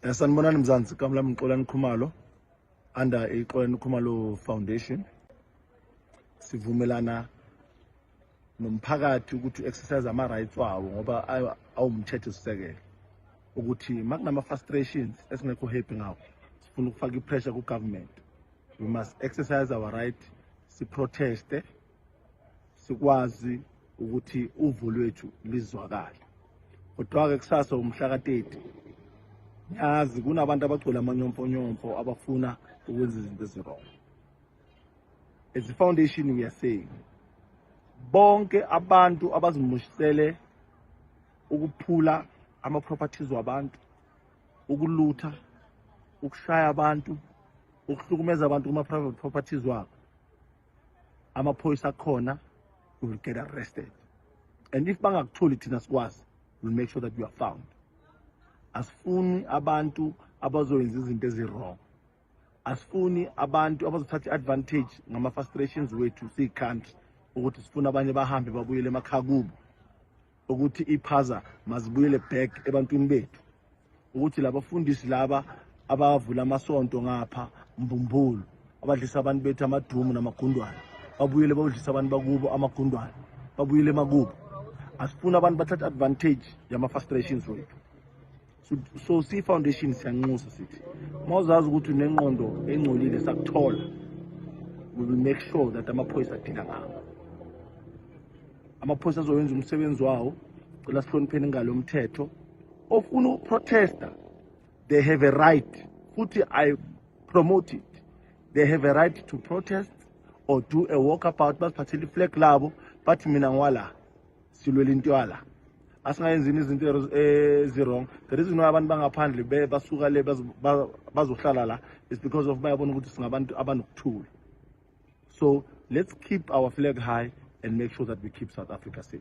Sanibonani Mzansi, igama lami Xolani Khumalo, under iXolani Khumalo Foundation. Sivumelana nomphakathi ukuthi exercise ama rights wawo ngoba awumthetho sisekelo ukuthi makunama frustrations esingekho happy ngawo, sifuna ukufaka i-pressure ku government, we must exercise our right, siproteste, sikwazi ukuthi uvo lwethu lizwakale. Kodwa-ke kusasa umhla ka-30, ngiyazi kunabantu abagcwele amanyomfonyomfo abafuna ukwenza izinto ezi-wrong. As a foundation, we are saying bonke abantu abazimushisele ukuphula ama-properties wabantu, ukulutha, ukushaya abantu, ukuhlukumeza abantu kuma-private properties wabo, amaphoyisa akhona will get arrested, and if bangakutholi, thina sikwazi, we'll make sure that you are found. Asifuni abantu abazoyenza izinto ezi-wrong, asifuni abantu abazothatha i-advantage ngama-frustrations wethu siyi-country, ukuthi sifuna abanye bahambe babuyele emakhaya kubo, ukuthi iphaza mazibuyele back ebantwini bethu, ukuthi labafundisi laba abavula amasonto ngapha mbumbulu abadlisa abantu bethu amadumu namagundwane babuyele bayodlisa abantu bakubo amagundwane, babuyele emakubo. Asifuni abantu bathathe advantage yama-frustrations wethu. So si-foundation siyanxusa, sithi uma uzazi ukuthi unengqondo engcolile, sakuthola, we will make sure that amaphoyisa adila ngawo. Amaphoyisa azowenza umsebenzi wawo. Cela sihlonipheni ingalo yomthetho. Ofuna ukuprotesta, they have a right, futhi I promote it. They have a right to protest or do a walkabout, baziphathele iflag labo, bathi mina ngiwala, silwela into yala, asingayenzini izinto ezi-wrong. The reason why abantu bangaphandle basuka le bazohlala la is because of bayabona ukuthi singabantu abanokuthula. So let's keep our flag high and make sure that we keep South Africa safe.